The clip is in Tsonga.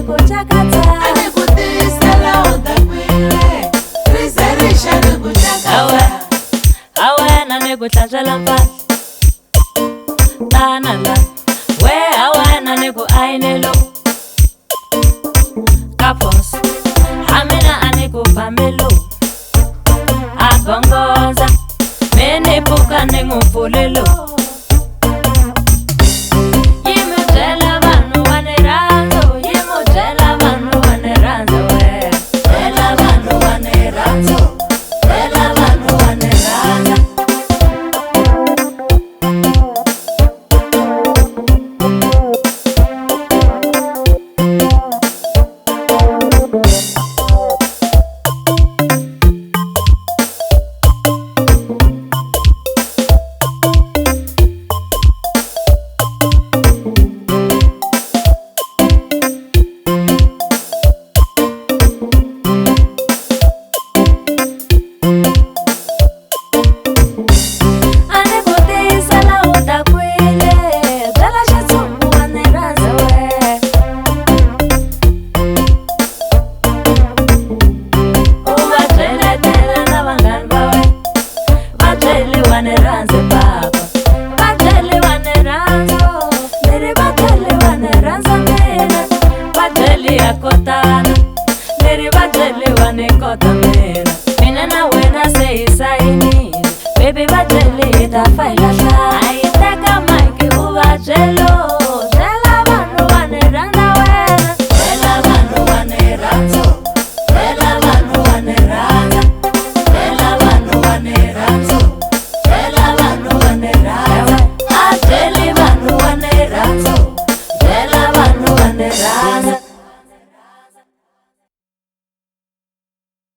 ku cakatsa. A ni ku tiyisela u dakwile, ri ze ri xa ni ku cakatsa. A wena ni ku hlantswela mpahla, tana la. We a wena ni ku ayinelo ka phoso, ha mina a ni ku phamelo. A gongondza, me ni pfuka ni n'wi pfulelo. Yi mi byela vanhu wa ni rhandza, yi mu byela vanhu wa ni rhandza we. Byela vanhu wa ni rhandza, byela vanhu wa ni rhandza. A ni ku tiyisela u dakwile, byela xitshungu wa ni rhandza we. U va byeletela na vanghani va wena, va byeli wa ni rhandza papa. Va byeli wa ni rhandza, ni ri va byeli wa ni rhandza mina. Va byeli ya kotana, ni ri va byeli wa ni kota mina. Mina na wena se hi sayinile, baby va byeli hi ta fa hi lahlana.